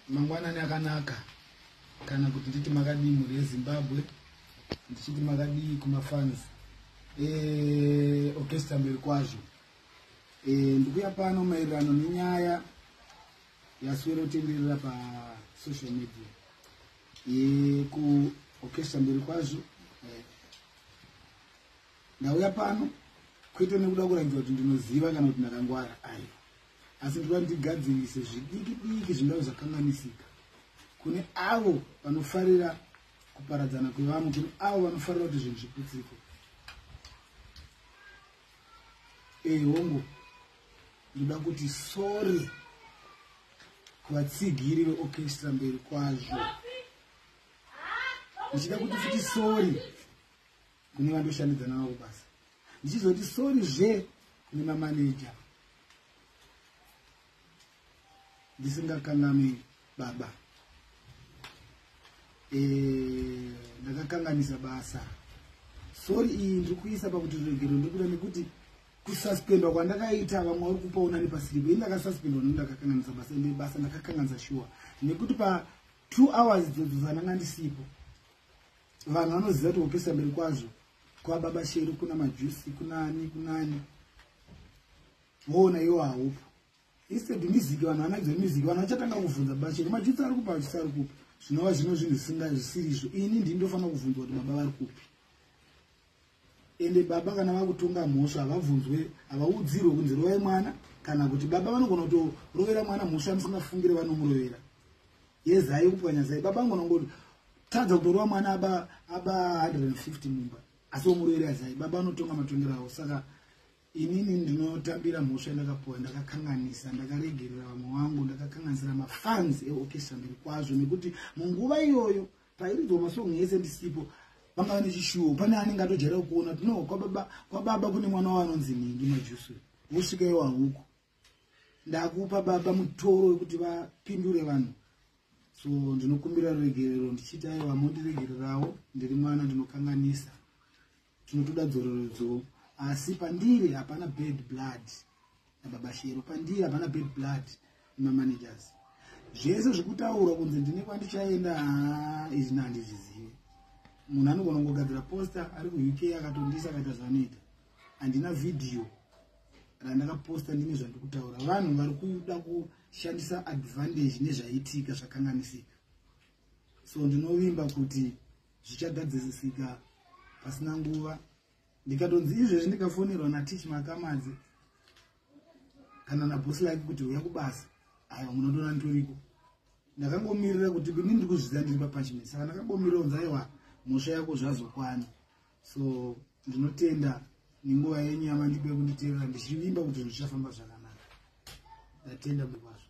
Mangwanani akanaka kana kuti nditi makadii mhuri yeZimbabwe, ndichiti makadii kumafans eorchestra mberi kwazvo. Ndikuya pano maererano nenyaya yaswera kutenderera pasocial media yekuorchestra mberi kwazvo. Ndauya pano kwete nekuda kuratidza kuti ndinoziva kana kuti ndakangwara, aiwa, asi ndinoda ndigadzirise zvidiki diki zvingave zvakanganisika kune avo vanofarira kuparadzana kwevamwe, kune avo vanofarira kuti zvinhu zviputsike. Hongu, ndoda kuti sorry kuvatsigiri veorchestra mberi kwazvo, ndichida kuti futi sorry kune vandoshandidzana navo basa, ndichizoti sorry zve kune mamaneja, ndisingakanganwi baba. Ndakakanganisa basa. Sorry iyi ndiri kuisa pakuti ruregero ndikuda, nekuti kususpendwa kwandakaita vamwe vari kupaona nepasiripo. Ini ndakasuspendwa nekuti ndakakanganisa basa, ende basa ndakakanganisa shuwa, nekuti pa 2 hours idzodzo dzandanga ndisipo, vanhu vanoziva kuti orchestra mberi kwazvo kwababa Shero kuna Majusi, kunani kunani, voona iwo haupo. Instead music, vanhu vanakidzwa music, vanhu vachatanga kuvhunza baba Shero, Majusi ari kupi, Majusi ari kupi, zvinova zvino zvinhu zvisiri izvo. Ini ndini ndofanira kuvhunzwa kuti baba vari kupi. Ende baba kana vakutonga mhosva havabvunzwe, havaudzirwe kunzi rovai mwana, kana kuti baba vanogona kutorovera mwana mhosva musingafungire vanomurovera yezai kupwanya zai. Baba vanogona kungotadza kutorova mwana aba 150 mumba, asi vomurovera zai. Baba vanotonga matongero avo. Saka inini ndinotambira mhosva yandakapuwa. Ndakakanganisa, ndakaregerera vamwe vangu, ndakakanganisira mafans eorchestra mberi kwazvo, nekuti munguva iyoyo pairidzwa masongs ese ndisipo, vanga vane chishuwo. Pane anenge atojaira kuona kuti no, kwababa kune mwana wavo anonzi nhingi Majusu, vosvika iwo huku. Ndakupa baba mutoro wekuti vapindure vanhu, so ndinokumbira ruregerero ndichiti aiwa, mondiregererawo, ndiri mwana, ndinokanganisa, tinotoda dzororedzo. Asi pandiri hapana bad blood nababa Shero, pandiri hapana bad blood nemamanagers. Zvese zvekutaurwa kunzi ndine kwandichaenda, izvi nandizvizivi. Munhu anogona kungogadzira poster ari kuUK akatondisa akaita zvaanoita. Handina vhidhiyo randakaposta ndine zvandikutaura. Vanhu vari kuda kushandisa advantage nezvaitika zvakanganisika, so ndinovimba kuti zvichagadzirisika pasina nguva. Ndikatonzi izvezvi, ndikafonerwa naTich Makamadze kana naboss like kuti uya kubasa, aiwa, munotoona nditoriko. Ndakangomirira kuti ini ndiri kuzviziva ndiri papunishment, saka ndakangomirira kunzi aiwa, mhosva yako zvazokwana. So ndinotenda nenguva yenyu yamandipe kunditeerera, ndichivimba kuti zvinhu zvichafamba zvakanaka. Ndatenda mukwazvo.